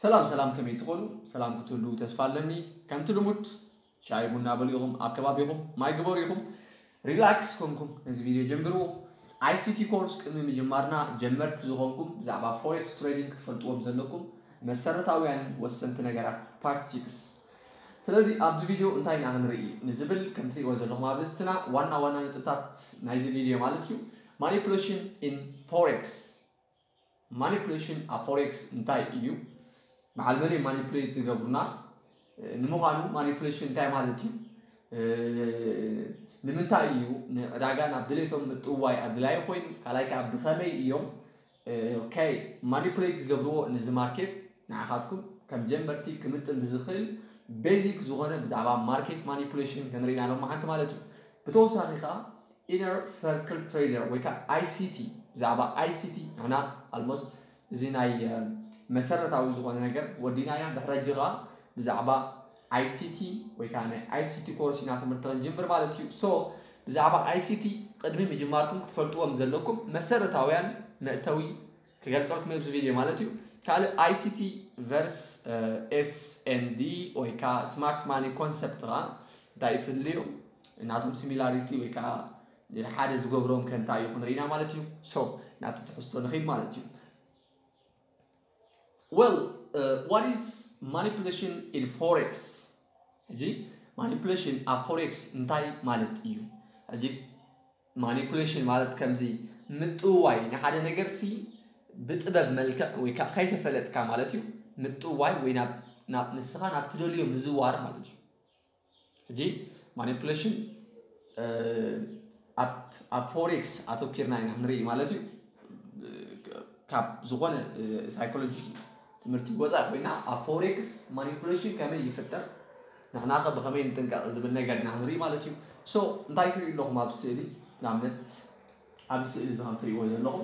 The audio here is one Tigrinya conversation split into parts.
ሰላም ሰላም፣ ከመይ ትኾኑ? ሰላም ክትህሉ ተስፋ ኣለኒ። ከምቲ ልሙድ ሻይ ቡና በሉ ኢኹም፣ ኣብ ከባቢኹም ማይ ግበሩ ኢኹም፣ ሪላክስ ኮንኩም ነዚ ቪድዮ ጀምርዎ። I C T ኮርስ ቅድሚ ምጅማርና ጀመርቲ ዝኾንኩም ብዛዕባ ፎሬክስ ትሬዲንግ ክትፈልጥዎም ዘለኩም መሰረታውያን ወሰንቲ ነገራት ፓርት ሲክስ። ስለዚ ኣብዚ ቪድዮ እንታይ ኢና ክንርኢ ንዝብል ከም ትሪእዎ ዘለኹም ኣብ ርእስትና ዋና ዋና ነጥብታት ናይዚ ቪድዮ ማለት እዩ። ማኒፑሌሽን ኢን ፎሬክስ። ማኒፑሌሽን ኣብ ፎሬክስ እንታይ እዩ? በዓል መን እዩ ማኒፑሌት ዝገብሩና? ንምዃኑ ማኒፑሌሽን እንታይ ማለት እዩ? ንምንታይ እዩ ንዕዳጋ ናብ ድሌቶም ምጥዋይ ኣድላዪ ኮይኑ? ካልኣይ ከዓ ብኸመይ እዮም ኦኬ ማኒፑሌት ዝገብርዎ ነዚ ማርኬት? ንዓኻትኩም ከም ጀመርቲ ክምጥን ብዝኽእል ቤዚክ ዝኾነ ብዛዕባ ማርኬት ማኒፑሌሽን ክንርኢና ሎማዓንቲ ማለት እዩ። ብተወሳኺ ከዓ ኢነር ሰርክል ትሬደር ወይ ከዓ I C T፣ ብዛዕባ I C T ንሕና ኣልሞስት እዚ ናይ መሰረታዊ ዝኾነ ነገር ወዲና ኢና። ድሕሪ ሕጂ ከዓ ብዛዕባ I C T ወይ ከዓ ናይ I C T ኮርስ ኢና ትምህርቲ ክንጅምር ማለት እዩ። ሶ ብዛዕባ I C T ቅድሚ ምጅማርኩም ክትፈልጥዎም ዘለኩም መሰረታውያን መእተዊ ክገልጸልኩም ኣብዚ ቪድዮ ማለት እዩ። ካልእ I C T ቨርስ S N D ወይ ከዓ ስማርት ማኒ ኮንሰፕት ከዓ እንታይ ይፍልዩ? ናቶም ሲሚላሪቲ ወይ ከዓ ሓደ ዝገብሮም ከ እንታይ እዩ ክንርኢና ማለት እዩ። ሶ ናብቲ ትሕዝቶ ንኺድ ማለት እዩ። Well, what is manipulation in forex? ሕጂ ማኒፑሌሽን ኣብ ፎሬክስ እንታይ ማለት እዩ? ሕጂ ማኒፑሌሽን ማለት ከምዚ ምጥዋይ ንሓደ ነገር ሲ ብጥበብ መልክዕ ወይ ከዓ ከይተፈለጥካ ማለት እዩ። ምጥዋይ ወይ ናብ ናብ ንስኻ ናብ ትደልዮ ምዝዋር ማለት እዩ። ሕጂ ማኒፑሌሽን ኣብ ኣብ ፎሬክስ ኣተኪርና ኢና ንርኢ ማለት እዩ። ካብ ዝኾነ ሳይኮሎጂ ትምህርቲ ወፃኢ ኮይና ኣብ ፎሬክስ ማኒፑሌሽን ከመይ ይፍጠር፣ ንሕና ከ ብኸመይ ንጥንቀቕ ዝብል ነገር ኢና ክንርኢ ማለት እዩ። ሶ እንታይ ትሪኡ ኣለኹም ኣብዚ ስእሊ? ንኣብነት ኣብዚ ስእሊ እዚ ከም ትሪእዎ ዘለኹም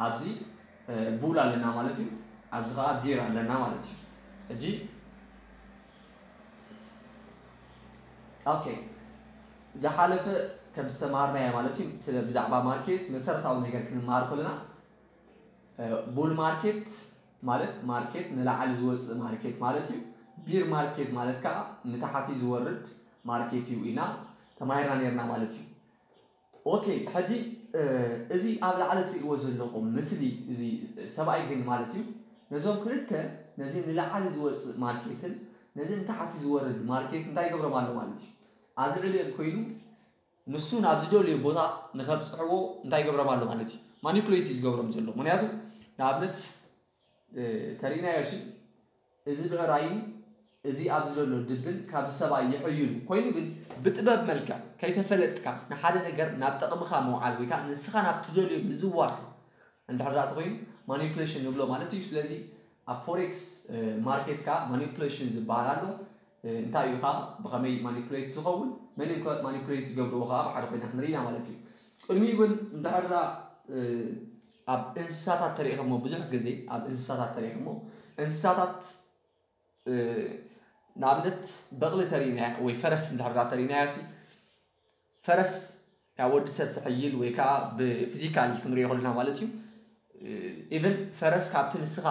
ኣብዚ ቡል ኣለና ማለት እዩ። ኣብዚ ከዓ ቢር ኣለና ማለት እዩ። ሕጂ ኦኬ ዝሓለፈ ከም ዝተማሃርናዮ ማለት እዩ። ስለ ብዛዕባ ማርኬት መሰረታዊ ነገር ክንመሃር ከለና ቡል ማርኬት ማለት ማርኬት ንላዕሊ ዝወፅእ ማርኬት ማለት እዩ። ቢር ማርኬት ማለት ከዓ ንታሕቲ ዝወርድ ማርኬት እዩ ኢልና ተማሂርና ነርና ማለት እዩ። ኦኬ ሕጂ እዚ ኣብ ላዕሊ ትሪእዎ ዘለኹም ምስሊ እዚ ሰብኣይ ግን ማለት እዩ ነዞም ክልተ ነዚ ንላዕሊ ዝወፅእ ማርኬትን ነዚ ንታሕቲ ዝወርድ ማርኬት እንታይ ይገብሮም ኣሎ ማለት እዩ። ኣብ ልዕሊኦም ኮይኑ ንሱ ናብ ዝደልዮ ቦታ ንኸብፅሕዎ እንታይ ይገብሮም ኣሎ ማለት እዩ። ማኒፑሌት እዩ ዝገብሮም ዘሎ። ምክንያቱ ንኣብነት ተሪእናዮ ሲ እዚ ብዕራይን እዚ ኣብዚ ዘሎ ድብን ካብዚ ሰብኣይ ይሕይሉ ኮይኑ ግን ብጥበብ መልክዕ ከይተፈለጥካ ንሓደ ነገር ናብ ጠቕምኻ ምውዓል ወይ ከዓ ንስኻ ናብ ትደልዮ ምዝዋር እንድሕር ዳኣ ተኮይኑ ማኒፑሌሽን ንብሎ ማለት እዩ። ስለዚ ኣብ ፎሬክስ ማርኬት ከዓ ማኒፑሌሽን ዝበሃል ኣሎ። እንታይ እዩ ከዓ ብኸመይ ማኒፑሌት ዝኸውን መን እዮም ማኒፑሌት ዝገብርዎ ከዓ ብሓደ ኮይና ክንርኢና ማለት እዩ። ቅድሚኡ ግን እንድሕር ዳ ኣብ እንስሳታት ተሪእኹሞ ብዙሕ ግዜ ኣብ እንስሳታት ተሪእኹሞ እንስሳታት ንኣብነት በቕሊ ተሪእናያ ወይ ፈረስ እንድሕር ዳ ተሪእናያ ሲ ፈረስ ካብ ወዲ ሰብ ትሕይል ወይ ከዓ ብፊዚካሊ ክንሪኦ ከለና ማለት እዩ። ኢቨን ፈረስ ካብቲ ንስኻ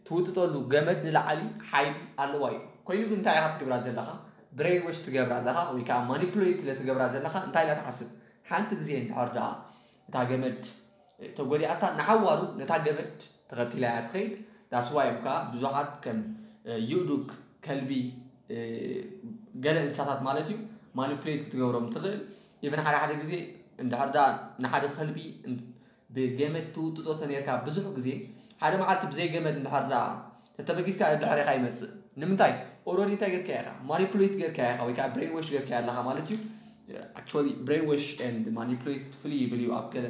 ትውጥጠሉ ገመድ ንላዕሊ ሓይሊ ኣለዋ እዩ። ኮይኑ ግን እንታይ ኢኻ ትገብራ ዘለኻ? ብሬን ወሽ ትገብራ ኣለኻ ወይ ከዓ ማኒፑሌት ስለ ትገብራ ዘለኻ እንታይ ኢላ ትሓስብ? ሓንቲ ግዜ እንድሕር ደኣ እታ ገመድ ተጎዲኣታ ንሓዋሩ ነታ ገመድ ተኸቲላ እያ ትኸይድ። ዳስዋይ እዮም ከዓ ብዙሓት ከም ዩእዱግ ከልቢ ገለ እንስሳታት ማለት እዩ ማኒፕሌት ክትገብሮም ትኽእል። ኢቨን ሓደ ሓደ ግዜ እንድሕር ዳ ንሓደ ከልቢ ብገመድ ትውጥጦ ተነርካ ብዙሕ ግዜ ሓደ መዓልቲ ብዘይ ገመድ እንድሕር ዳ ተተበጊስካ ድሕሬኻ ይመፅእ። ንምንታይ? ኦረዲ እንታይ ገርካ ኢኻ? ማኒፕሌት ገርካ ኢኻ ወይ ከዓ ብሬን ወሽ ገርካ ኣለኻ ማለት እዩ። Actually brainwash and manipulate ፍልይ ይብል እዩ ኣብ ገለ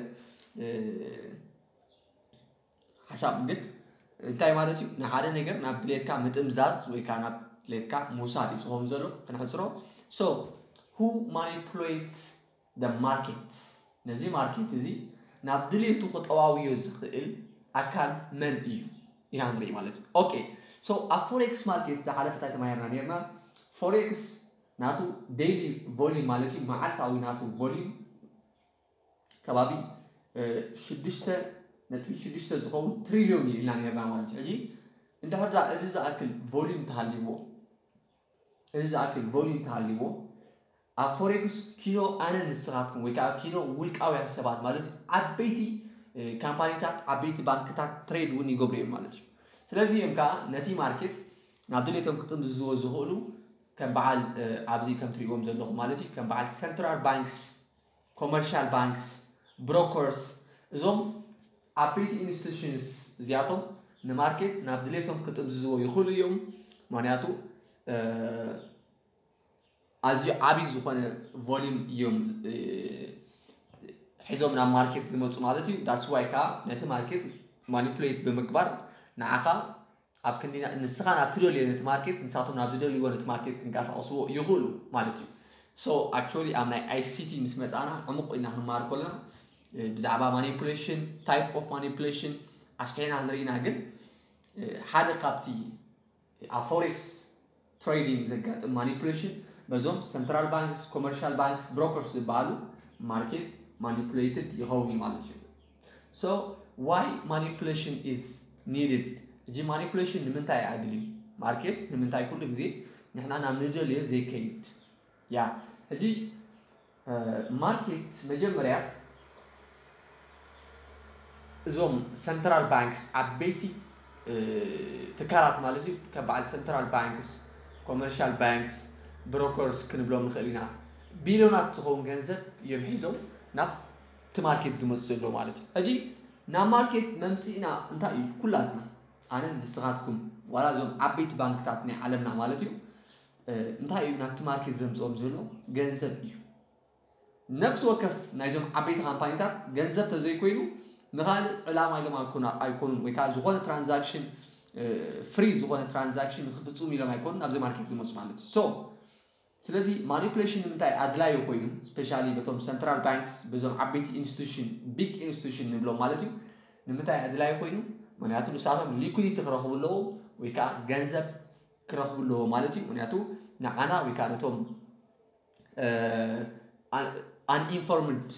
ሓሳብ ግን እንታይ ማለት እዩ? ንሓደ ነገር ናብ ድሌትካ ምጥምዛዝ ወይ ከዓ ናብ ድሌትካ ምውሳድ እዩ ዝኸውን ዘሎ። ክነሕፅሮ። So who manipulate the market? ነዚ ማርኬት እዚ ናብ ድሌቱ ክጠዋውዮ ዝኽእል ኣካል መን እዩ? ኢና ንርኢ ማለት እዩ። ኦኬ። So ኣብ ፎሬክስ ማርኬት ዝሓለፈ እንታይ ተማሂርና ነርና? ፎሬክስ ናቱ ዴይሊ ቮሊዩም ማለት እዩ፣ መዓልታዊ ናቱ ቮሊዩም ከባቢ ሽዱሽተ ነጥቢ ሽዱሽተ ዝኸውን ትሪልዮን እዩ ኢልና ነርና ማለት እዩ። ሕጂ እንድሕር ዳ እዚ ዝኣክል volume ተሃልይዎ እዚ ዝኣክል volume ተሃልይዎ ኣብ ፎሬክስ ኪኖ ኣነ ንስኻትኩም ወይ ከዓ ኪኖ ውልቃውያን ሰባት ማለት ዓበይቲ ካምፓኒታት ዓበይቲ ባንክታት ትሬድ እውን ይገብሩ እዮም ማለት እዩ። ስለዚ እዮም ከዓ ነቲ ማርኬት ናብ ድሌቶም ክጥምዝዝዎ ዝኽእሉ ከም በዓል ኣብዚ ከም ትሪእዎም ዘለኹም ማለት እዩ ከም በዓል central banks commercial banks brokers እዞም ዓበይቲ institutions እዚኣቶም ንማርኬት ናብ ድሌቶም ክጥምዝዝዎ ይኽእሉ እዮም። ምክንያቱ ኣዝዩ ዓብዪ ዝኾነ volume እዮም ሒዞም ናብ ማርኬት ዝመፁ ማለት እዩ። That's why ከዓ ነቲ ማርኬት manipulate ብምግባር ንዓኻ ኣብ ክንዲ ንስኻ ናብ ትደልዮ ነቲ ማርኬት ንሳቶም ናብ ዝደልይዎ ነቲ ማርኬት ክንቀሳቀስዎ ይኽእሉ ማለት እዩ። So actually ኣብ ናይ I C T ምስ መፃና ዕሙቕ ኢልና ክንመሃር ከለና ብዛዕባ manipulation type of manipulation ኣስፊሕና ንርኢና ግን ሓደ ካብቲ ኣብ ፎሬክስ trading ዘጋጥም manipulation በዞም central banks commercial banks brokers ዝበሃሉ market manipulated ይኸውን እዩ ማለት እዩ። So why manipulation is needed? እዚ manipulation ንምንታይ ኣድልዩ? ማርኬት ንምንታይ ኩሉ ግዜ ንሕና ናብ ንደልዮ ዘይከይድ? ያ ሕጂ ማርኬት መጀመርያ እዞም central banks ዓበይቲ ትካላት ማለት እዩ ከም በዓል central banks commercial banks brokers ክንብሎም ንኽእል ኢና። ቢልዮናት ዝኸውን ገንዘብ እዮም ሒዞም ናብ እቲ ማርኬት ዝመፁ ዘለዉ ማለት እዩ። ሕጂ ናብ ማርኬት መምፅእና እንታይ እዩ? ኩላትና ኣነን ንስኻትኩም ዋላ እዞም ዓበይቲ ባንክታት ናይ ዓለምና ማለት እዩ እንታይ እዩ ናብቲ ማርኬት ዘምፅኦም ዘሎ? ገንዘብ እዩ። ነፍሲ ወከፍ ናይዞም ዓበይቲ ካምፓኒታት ገንዘብ ተዘይኮይኑ ንካልእ ዕላማ ኢሎም ኣይኮኑን ወይ ከዓ ዝኾነ transaction free ዝኾነ transaction ክፍፅሙ ኢሎም ኣይኮኑን ናብዚ ማርኬት ዝመፁ ማለት እዩ። So ስለዚ manipulation ንምንታይ ኣድላዩ ኮይኑ specially በቶም central banks በዞም ዓበይቲ institution big institution ንብሎም ማለት እዩ ንምንታይ ኣድላዩ ኮይኑ ምክንያቱ ንሳቶም liquidity ክረኽቡ ኣለዎም ወይ ከዓ ገንዘብ ክረኽቡ ኣለዎ ማለት እዩ። ምክንያቱ ንዓና ወይ ከዓ ነቶም uninformed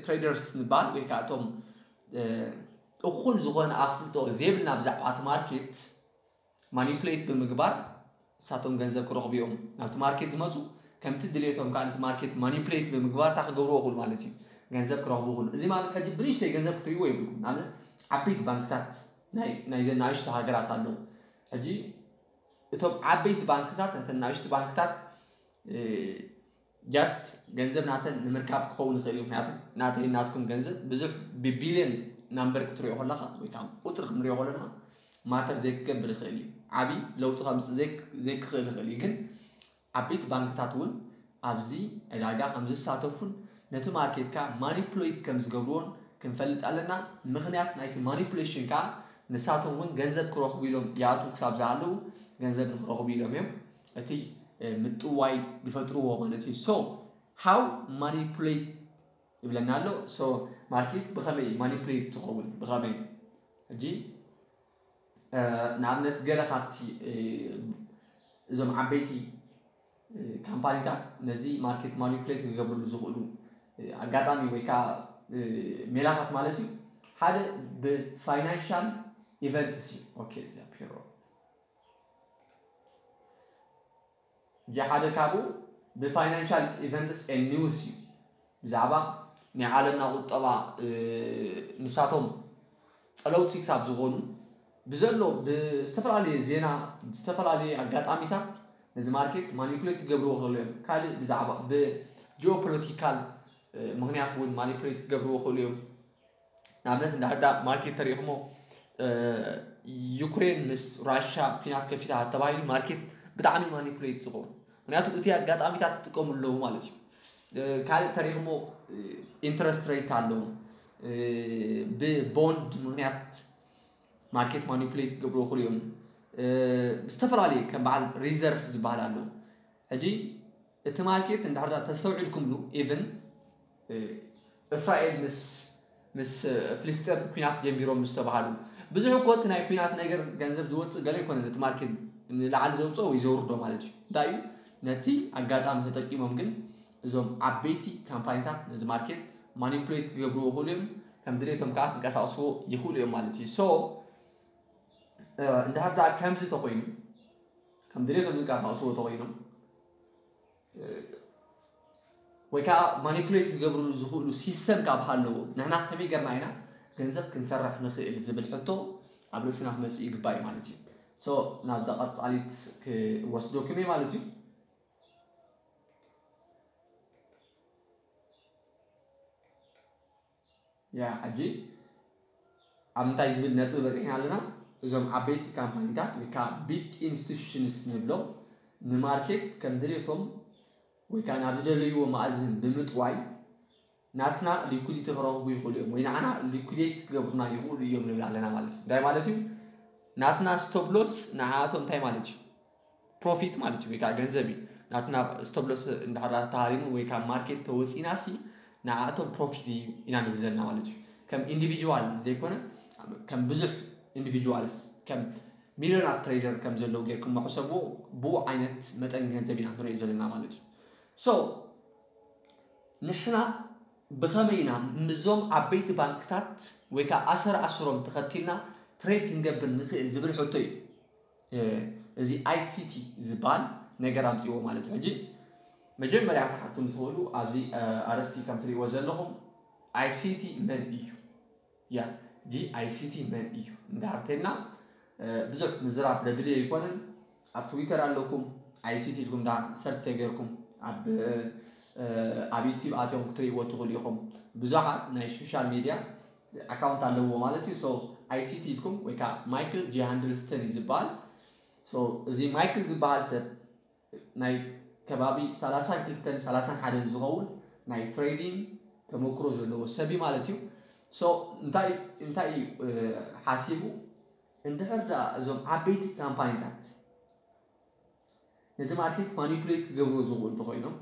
traders ንበሃል ወይ ከዓ እቶም እኹል ዝኾነ ኣፍልጦ ዘይብልና ብዛዕባ እቲ ማርኬት manipulate ብምግባር ንሳቶም ገንዘብ ክረኽቡ እዮም ናብቲ ማርኬት ዝመፁ። ከምቲ ድሌቶም ከዓ ነቲ ማርኬት manipulate ብምግባር እንታይ ክገብርዎ ይኽእሉ ማለት እዩ? ገንዘብ ክረኽቡ ይኽእሉ። እዚ ማለት ሕጂ ብንእሽተይ ገንዘብ ክትርእይዎ የብልኩም። ንኣብነት ዓበይቲ ባንክታት ናይ ናይዘን ንኣሽቱ ሃገራት ኣለዉ። ሕጂ እቶም ዓበይቲ ባንክታት ነተን ንኣሽቱ ባንክታት just ገንዘብ ናተን ንምርካብ ክኸውን ይኽእል እዩ። ምክንያቱ ናተይ ናትኩም ገንዘብ ብዙሕ ብቢልዮን number ክትሪኦ ከለካ ወይ ከዓ ቁፅሪ ክንሪኦ ከለና matter ዘይክገብር ይኽእል እዩ። ዓብዪ ለውጢ ከምፅእ ዘይክኽእል ይኽእል እዩ። ግን ዓበይቲ ባንክታት እውን ኣብዚ ዕዳጋ ከም ዝሳተፉን ነቲ ማርኬት ከዓ manipulate ከም ዝገብርዎን ክንፈልጥ ኣለና። ምክንያት ናይቲ manipulation ከዓ ንሳቶም እውን ገንዘብ ክረኽቡ ኢሎም ይኣትዉ ክሳብ ዝሃለዉ ገንዘብ ንክረኽቡ ኢሎም እዮም እቲ ምጥዋይ ዝፈጥርዎ ማለት እዩ። So how manipulate ይብለና ኣሎ። So ማርኬት ብኸመይ manipulate ትኸውን ብኸመይ? ሕጂ ንኣብነት ገለ ካብቲ እዞም ዓበይቲ ካምፓኒታት ነዚ ማርኬት manipulate ክገብርሉ ዝኽእሉ ኣጋጣሚ ወይ ከዓ ሜላታት ማለት እዩ ሓደ ብ financial events እዩ። ኦኬ እዚኣ ፔሮ እጂ ሓደ ካብኡ ብ financial events and news እዩ። ብዛዕባ ናይ ዓለምና ቁጠባ ንሳቶም ፀለውቲ ክሳብ ዝኾኑ ብዘሎ ብዝተፈላለየ ዜና ብዝተፈላለየ ኣጋጣሚታት ነዚ ማርኬት manipulate ክገብርዎ ይኽእሉ እዮም። ካልእ ብዛዕባ ብ geopolitical ምኽንያት እውን manipulate ክገብርዎ ይኽእሉ እዮም። ንኣብነት እንድሕር ዳ ማርኬት ተሪእኹሞ ዩክሬን ምስ ራሻ ኲናት ከፊታ ተባሂሉ ማርኬት ብጣዕሚ manipulate ዝኸውን ምክንያቱ እቲ ኣጋጣሚታት ይጥቀሙ ኣለዉ ማለት እዩ። ካልእ ተሪእኹሞ interest rate ኣለዉ ብ bond ምኽንያት ማርኬት manipulate ክገብሩ ይኽእሉ እዮም። ዝተፈላለዩ ከም በዓል reserve ዝበሃል ኣለዉ። ሕጂ እቲ ማርኬት እንድሕር ተስተውዒልኩምሉ even እስራኤል ምስ ምስ ፍልስጤም ኲናት ጀሚሮም ዝተባሃሉ ብዙሕ እኮ እቲ ናይ ኲናት ነገር ገንዘብ ዝወፅእ ገለ ኣይኮነን። እቲ ማርኬት ንላዕሊ ዘውፅኦ ወይ ዘውርዶ ማለት እዩ። እንታይ እዩ ነቲ ኣጋጣሚ ተጠቂሞም ግን እዞም ዓበይቲ ካምፓኒታት ነዚ ማርኬት manipulate ክገብርዎ ይኽእሉ እዮም። ከም ድሌቶም ከዓ ክንቀሳቅስዎ ይኽእሉ እዮም ማለት እዩ። So እንድሕር ደኣ ከምዚ ተኮይኑ ከም ድሌቶም ዝንቀሳቀስዎ ተኮይኖም ወይ ከዓ ማኒፕሌት ክገብርሉ ዝኽእሉ ሲስተም ካብ ሃለዎ ንሕና ከመይ ገርና ኢና ገንዘብ ክንሰርሕ ንኽእል ዝብል ሕቶ ኣብ ርእስና ክመፅእ ይግባእ እዩ ማለት እዩ። ሶ ናብዛ ቀፃሊት ክወስደኩም እየ ማለት እዩ። ያ ሕጂ ኣብ እንታይ ዝብል ነጥቢ በፂሕና ኣለና? እዞም ዓበይቲ ካምፓኒታት ወይ ከዓ ቢግ ኢንስቲቱሽንስ ንብሎ ንማርኬት ከም ድሌቶም ወይ ከዓ ናብ ዝደለይዎ ማእዝን ብምጥዋይ ናትና ሊኩዲቲ ክረኽቡ ይኽእሉ እዮም ወይ ንዓና ሊኩዴት ክገብሩና ይኽእሉ እዮም ንብል ኣለና ማለት እዩ። እንታይ ማለት እዩ? ናትና ስቶፕ ሎስ ንዓኣቶም እንታይ ማለት እዩ? ፕሮፊት ማለት እዩ ወይ ከዓ ገንዘብ እዩ። ናትና ስቶፕ ሎስ እንድሕር ተሃሪሙ ወይ ካብ ማርኬት ተወፂና ሲ ንዓኣቶም ፕሮፊት እዩ ኢና ንብል ዘለና ማለት እዩ። ከም ኢንዲቪጁዋል ዘይኮነ ከም ብዙሕ ኢንዲቪጁዋልስ ከም ሚሊዮናት ትሬደር ከም ዘለዉ ጌርኩም ሕሰብዎ። ብኡ ዓይነት መጠን ገንዘብ ኢና ንሪኦ ዘለና ማለት እዩ። ሶ ንሕና ብኸመይ ኢና ምስዞም ዓበይቲ ባንክታት ወይ ከዓ ኣሰር ኣስሮም ተኸቲልና ትሬድ ክንገብር ንኽእል ዝብል ሕቶ እዩ እዚ ኣይሲቲ ዝበሃል ነገር ኣምፅዎ ማለት እዩ። ሕጂ መጀመርያ ክትሓቱ ትኽእሉ ኣብዚ ኣርስቲ ከም ትሪእዎ ዘለኹም ኣይሲቲ መን እዩ? ያ ዲ ኣይሲቲ መን እዩ እንዳርቴና ብዙሕ ምዝራብ ለድልዮ ኣይኮነን። ኣብ ትዊተር ኣለኩም ኣይሲቲ ኢልኩም ዳ ሰርች ተገርኩም ኣብ ኣብ ዩቲብ ኣትዮም ክትሪእዎ ትኽእሉ ኢኹም። ብዙሓት ናይ ሶሻል ሚድያ ኣካውንት ኣለዎ ማለት እዩ። ሶ ኣይሲቲ ኢልኩም ወይ ከዓ ማይክል ጂ ሃንድልስተን እዩ ዝበሃል። ሶ እዚ ማይክል ዝበሃል ሰብ ናይ ከባቢ ሰላሳን ክልተን ሰላሳን ሓደን ዝኸውን ናይ ትሬዲንግ ተመክሮ ዘለዎ ሰብ እዩ ማለት እዩ። ሶ እንታይ እንታይ እዩ ሓሲቡ እንድሕር ደኣ እዞም ዓበይቲ ካምፓኒታት ነዚ ማርኬት ማኒፕሌት ክገብርዎ ዝኽእሉ እንተኮይኖም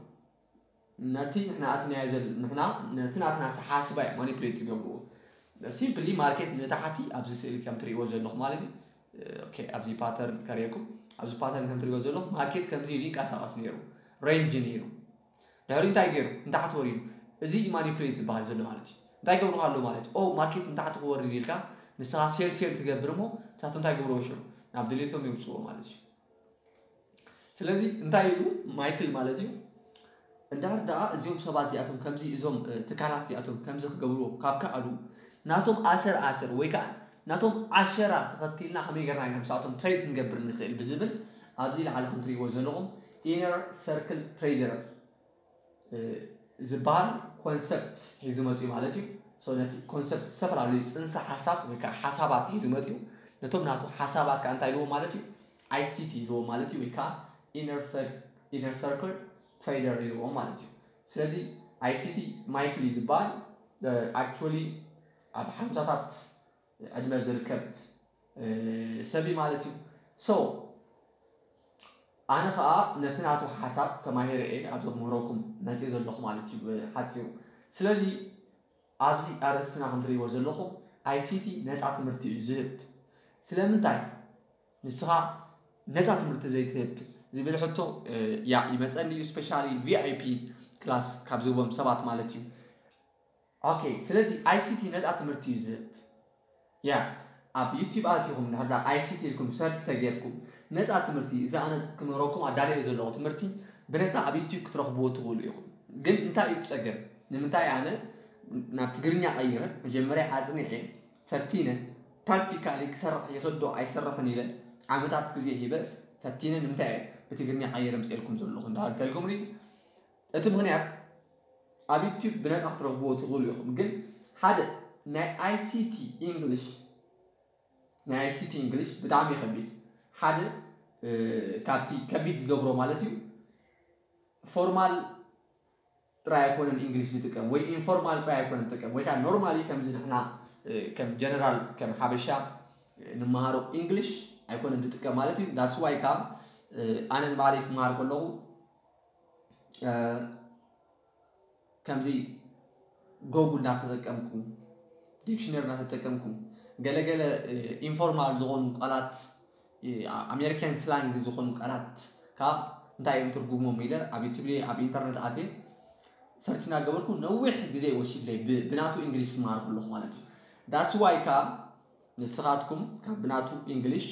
ነቲ ንሕና ኣትናዮ ዘል ንሕና ነቲ ናትና ተሓስባ እዩ ማኒፕሌት ዝገብርዎ። ሲምፕሊ ማርኬት ንታሕቲ ኣብዚ ስእሊ ከም ትሪእዎ ዘለኹ ማለት እዩ። ኦኬ ኣብዚ ፓተርን ከርእየኩም ኣብዚ ፓተርን ከም ትሪእዎ ዘለኹ ማርኬት ከምዚ ኢሉ ይንቀሳቐስ ነይሩ። ሬንጅ ነይሩ። ድሕሪ እንታይ ገይሩ ንታሕቲ ወሪዱ? እዚ እዩ ማኒፕሌት ዝበሃል ዘሎ ማለት እዩ። እንታይ ገብሩካ ኣሎ ማለት እዩ? ኦ ማርኬት ንታሕቲ ክወርድ ኢልካ ንስኻ ሴል ሴል ትገብር እሞ ንሳቶም እንታይ ገብርዎ ሽዑ ናብ ድሌቶም የውፅዎ ማለት እዩ። ስለዚ እንታይ ኢሉ ማይክል ማለት እዩ እንድሕር ደኣ እዚኦም ሰባት እዚኣቶም ከምዚ እዞም ትካላት እዚኣቶም ከምዚ ክገብርዎ ካብ ከኣሉ ናቶም ኣሰር ኣሰር ወይ ከዓ ናቶም ዓሸራ ተኸቲልና ከመይ ገርና ኢና ምስኣቶም ትሬድ ክንገብር ንኽእል ብዝብል ኣብዚ ላዕሊ ከም ትሪእዎ ዘለኹም ኢነር ሰርክል ትሬደር ዝበሃል ኮንሰፕት ሒዙ መፅኡ ማለት እዩ። ነቲ ኮንሰፕት ዝተፈላለዩ ፅንሰ ሓሳብ ወይ ከዓ ሓሳባት ሒዙ መፅኡ ነቶም ናቱ ሓሳባት ከዓ እንታይ ኢልዎ ማለት እዩ? ኣይሲቲ ኢልዎ ማለት እዩ ወይ ከዓ ኢነር ሰርክል ትሬደር ኢልዎ ማለት እዩ። ስለዚ ኣይሲቲ ማይክል እዩ ዝበሃል። ኣክቹዋሊ ኣብ ሓምሳታት ዕድመ ዝርከብ ሰብ እዩ ማለት እዩ። ሶ ኣነ ከዓ ነቲ ናቱ ሓሳብ ተማሂረ እየ ኣብዚ ክምህረኩም መፅእ ዘለኹ ማለት እዩ ሓፂሩ። ስለዚ ኣብዚ ኣርእስትና ከም ትሪእዎ ዘለኹም ኣይሲቲ ነፃ ትምህርቲ እዩ ዝህብ። ስለምንታይ ንስኻ ነፃ ትምህርቲ ዘይትህብ ዝብል ሕቶ ያ ይመፀኒ እዩ። ስፔሻሊ ቪኣይፒ ክላስ ካብ ዝህቦም ሰባት ማለት እዩ። ኦኬ ስለዚ ኣይሲቲ ነፃ ትምህርቲ እዩ ዝህብ። ያ ኣብ ዩቲብ ኣቲኹም እንድሕር ዳ ኣይሲቲ ኢልኩም ሰርች ተጌርኩም ነፃ ትምህርቲ እዚ ኣነ ክምህረኩም ኣዳለዮ ዘለኹ ትምህርቲ ብነፃ ኣብ ዩቲብ ክትረኽብዎ ትኽእሉ ኢኹም። ግን እንታይ እዩ ፀገም? ንምንታይ ኣነ ናብ ትግርኛ ቀይረ መጀመርያ ኣፅኒዐ ፈቲነ ፕራክቲካሊ ክሰርሕ ይኽእል ዶ ኣይሰርሕን ኢለ ዓመታት ግዜ ሂበ ፈቲነ ንምንታይ እየ ብትግርኛ ቀይረ ምፅኤልኩም ዘለኹ እንዳበልተልኩምኒ እቲ ምኽንያት ኣብ ዩቲብ ብነፃ ክትረኽብዎ ትኽእሉ ኢኹም። ግን ሓደ ናይ ኣይሲቲ ኢንግሊሽ ናይ ኣይሲቲ ኢንግሊሽ ብጣዕሚ ከቢድ ሓደ ካብቲ ከቢድ ዝገብሮ ማለት እዩ ፎርማል ጥራይ ኣይኮነን ኢንግሊሽ ዝጥቀም ወይ ኢንፎርማል ጥራይ ኣይኮነን ዝጥቀም ወይ ከዓ ኖርማሊ ከምዚ ንሕና ከም ጀነራል ከም ሓበሻ ንመሃሮ ኢንግሊሽ ኣይኮነን ዝጥቀም ማለት እዩ። ዳስዋይ ከዓ ኣነ ንባዕለይ ክመሃር ከለኹ ከምዚ ጎጉል እናተጠቀምኩ ዲክሽነሪ እናተጠቀምኩ ገለገለ ኢንፎርማል ዝኾኑ ቃላት ኣሜሪካን ስላንግ ዝኾኑ ቃላት ካብ እንታይ እዮም ትርጉሞም ኢለ ኣብ ዩቱብ ኣብ ኢንተርነት ኣትየ ሰርች እናገበርኩ ነዊሕ ግዜ ወሲድለይ ብናቱ እንግሊሽ ክመሃር ከለኹ ማለት እዩ። ዳስዋይ ከዓ ንስኻትኩም ካብ ብናቱ እንግሊሽ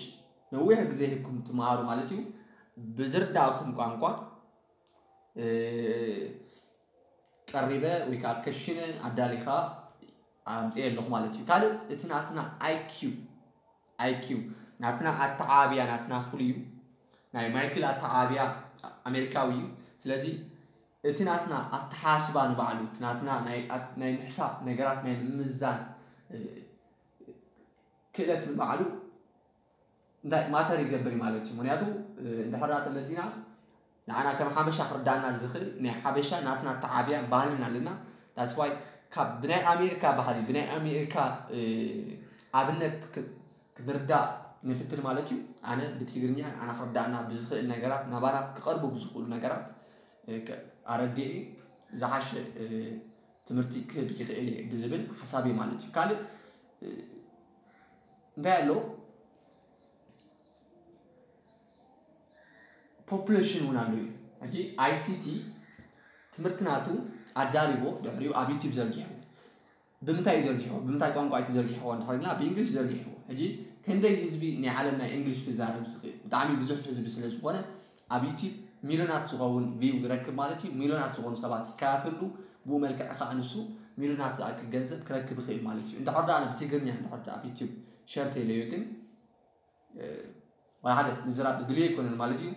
ነዊሕ ግዜ ሂብኩም ትመሃሩ ማለት እዩ። ብዝርዳእኩም ቋንቋ ቀሪበ ወይ ከዓ ከሽነ ኣዳሊኻ ኣምፅኤ ኣለኹ ማለት እዩ። ካልእ እቲ ናትና ኣይኪው ኣይኪው ናትና ኣተዓብያ ናትና ፍሉይ እዩ። ናይ ማይክል ኣተዓብያ ኣሜሪካዊ እዩ። ስለዚ እቲ ናትና ኣተሓስባ ንባዕሉ እቲ ናትና ናይ ምሕሳብ ነገራት ናይ ምምዛን ክእለት ንባዕሉ እንታይ ማተር ይገብር ማለት እዩ። ምክንያቱ እንድሕር ተመዚና ንዓና ከም ሓበሻ ክርዳእና ዝኽእል ናይ ሓበሻ ናትና ተዓብያ ባህልን ኣለና። ዳስዋይ ካብ ብናይ ኣሜሪካ ባህሊ ብናይ ኣሜሪካ ኣብነት ክንርዳእ ንፍትን ማለት እዩ። ኣነ ብትግርኛ ንዓና ክርዳእና ብዝኽእል ነገራት ናባና ክቐርቡ ብዝኽእሉ ነገራት ኣረዲኤ ዝሓሸ ትምህርቲ ክህብ ይኽእል እየ ብዝብል ሓሳብ እዩ ማለት እዩ። ካልእ እንታይ ኣሎ? ፖፑሌሽን እውን ኣሎ እዩ። ሕጂ ኣይሲቲ ትምህርቲ ናቱ ኣዳሊዎ ድሕሪኡ ኣብ ዩቲብ ዘርጊሑ። ብምንታይ እዩ ዘርጊሕዎ? ብምንታይ ቋንቋ እዩ ተዘርጊሕዎ እንድሕር ኢልና ብእንግሊሽ ዘርጊሕዎ። ሕጂ ክንደይ ህዝቢ ናይ ዓለም ናይ እንግሊሽ ክዛረብ ዝኽእል? ብጣዕሚ ብዙሕ ህዝቢ ስለ ዝኾነ ኣብ ዩቲብ ሚልዮናት ዝኸውን ቪው ይረክብ ማለት እዩ። ሚልዮናት ዝኾኑ ሰባት ይከታተሉ። ብኡ መልክዕ ከዓ ንሱ ሚልዮናት ዝኣክል ገንዘብ ክረክብ ይኽእል ማለት እዩ። እንድሕር ደኣ ብትግርኛ እንድሕር ደኣ ኣብ ዩቲብ ሸር ተይለዮ ግን ሓደ ምዝራብ ድልዮ ኣይኮነን ማለት እዩ።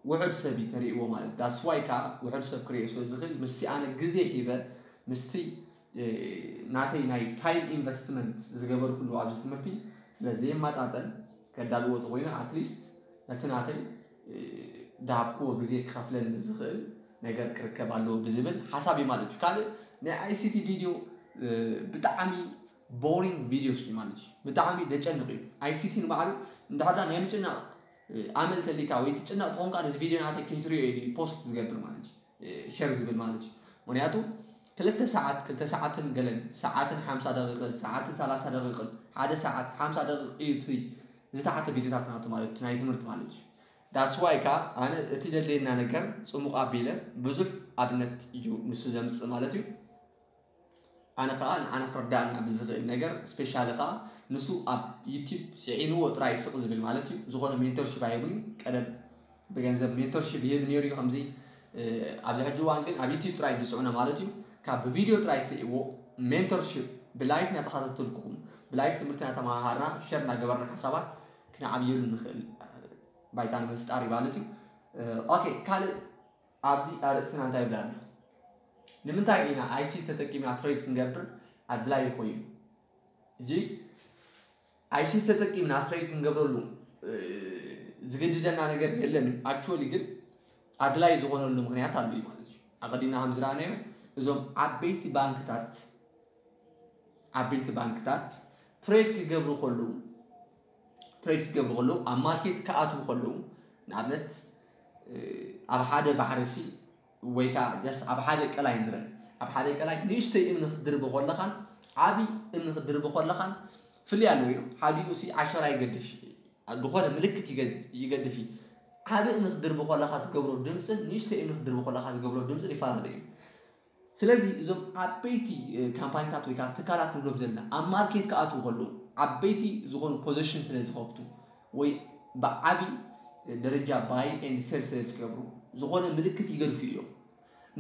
ውሑድ ሰብ እዩ ተርእይዎ ማለት ዳስዋይ ከዓ ውሑድ ሰብ ክርእዮ ስለ ዝኽእል ምስቲ ኣነ ግዜ ሂበ ምስቲ ናተይ ናይ ታይም ኢንቨስትመንት ዝገበርኩሉ ኣብዚ ትምህርቲ ስለ ዘየማጣጠን ከዳልዎ ተኮይነ ኣትሊስት ነቲ ናተይ ድሃብክዎ ግዜ ክኸፍለኒ ዝኽእል ነገር ክርከብ ኣለዎ ብዝብል ሓሳብ እዩ ማለት እዩ። ካልእ ናይ ኣይሲቲ ቪድዮ ብጣዕሚ ቦሪንግ ቪድዮስ እዩ ማለት እዩ። ብጣዕሚ ደጨንቕ እዩ። ኣይሲቲ ንባዕሉ እንድሕር ናይ ምጭናቕ ኣመል ተሊካ ወይ ትጭነቕ ተኾንካ ነዚ ቪድዮ ናተይ ከይትሪኦ እዩ ፖስት ዝገብር ማለት እዩ። ሸር ዝብል ማለት እዩ። ምክንያቱ ክልተ ሰዓት ክልተ ሰዓትን ገለን ሰዓትን ሓምሳ ደቂቕን ሰዓትን ሰላሳ ደቂቕን ሓደ ሰዓት ሓምሳ ደቂቕ እዩ እቲ ዝተሓተ ቪድዮታት ናቱ ማለት እዩ ናይ ትምህርቲ ማለት እዩ። ዳስዋይ ከዓ ኣነ እቲ ደለየና ነገር ፅሙቕ ኣቢለ ብዙሕ ኣብነት እዩ ንሱ ዘምፅእ ማለት እዩ። ኣነ ከዓ ንዓና ክርዳእና ብዝኽእል ነገር ስፔሻሊ ከዓ ንሱ ኣብ ዩቲብ ፅዒንዎ ጥራይ ስቕ ዝብል ማለት እዩ። ዝኾነ ሜንተርሽፕ ኣይብሉን። ቀደም ብገንዘብ ሜንተርሽፕ ይህብ ነይሩ እዩ ከምዚ ኣብዚ ሕጂ እዋን ግን ኣብ ዩቲብ ጥራይ ዝፅዕኖ ማለት እዩ። ካብ ብቪድዮ ጥራይ ትርእይዎ ሜንተርሽፕ ብላይፍ እናተኸታተልኩኹም ብላይፍ ትምህርቲ እናተመሃሃርና ሸር እናገበርና ሓሳባት ክነዓብየሉ ንኽእል ባይታ ንምፍጣር እዩ ማለት እዩ። ኦኬ ካልእ ኣብዚ ኣርእስትና እንታይ ይብል ኣሎ? ንምንታይ ኢና ኣይሲ ተጠቂምና ትሬድ ክንገብር ኣድላይ ኮይኑ? እጂ ኣይሲ ተጠቂምና ትሬድ ክንገብረሉ ዝግድደና ነገር የለን። ኣክቹዋሊ ግን ኣድላይ ዝኾነሉ ምክንያት ኣሎ እዩ ማለት እዩ። ኣቐዲምና ከም ዝረኣናዮ እዞም ዓበይቲ ባንክታት ዓበይቲ ባንክታት ትሬድ ክገብሩ ከለዉ ትሬድ ክገብሩ ከለዉ ኣብ ማርኬት ክኣትዉ ከለዉ ንኣብነት ኣብ ሓደ ባሕሪ ሲ ወይ ከዓ ጀስት ኣብ ሓደ ቀላይ ንረአ ኣብ ሓደ ቀላይ ንእሽተይ እምኒ ክትድርቢ ከለኻን ዓብዪ እምኒ ክትድርቢ ከለኻን ፍልይ ኣለዎ እዩ። ሓዲኡ ሲ ዓሸራ ይገድፍ ዝኾነ ምልክት ይገድፍ እዩ። ዓብዪ እምኒ ክትድርቢ ከለኻ ዝገብሮ ድምፅን ንእሽተይ እምኒ ክትድርቢ ከለኻ ዝገብሮ ድምፅን ይፈላለ እዩ። ስለዚ እዞም ዓበይቲ ካምፓኒታት ወይ ከዓ ትካላት ንብሎም ዘለና ኣብ ማርኬት ክኣትዉ ከለዉ ዓበይቲ ዝኾኑ ፖዚሽን ስለ ዝኸፍቱ ወይ ብዓቢ ደረጃ ባይ ኤንድ ሴል ስለ ዝገብሩ ዝኾነ ምልክት ይገድፉ እዮም።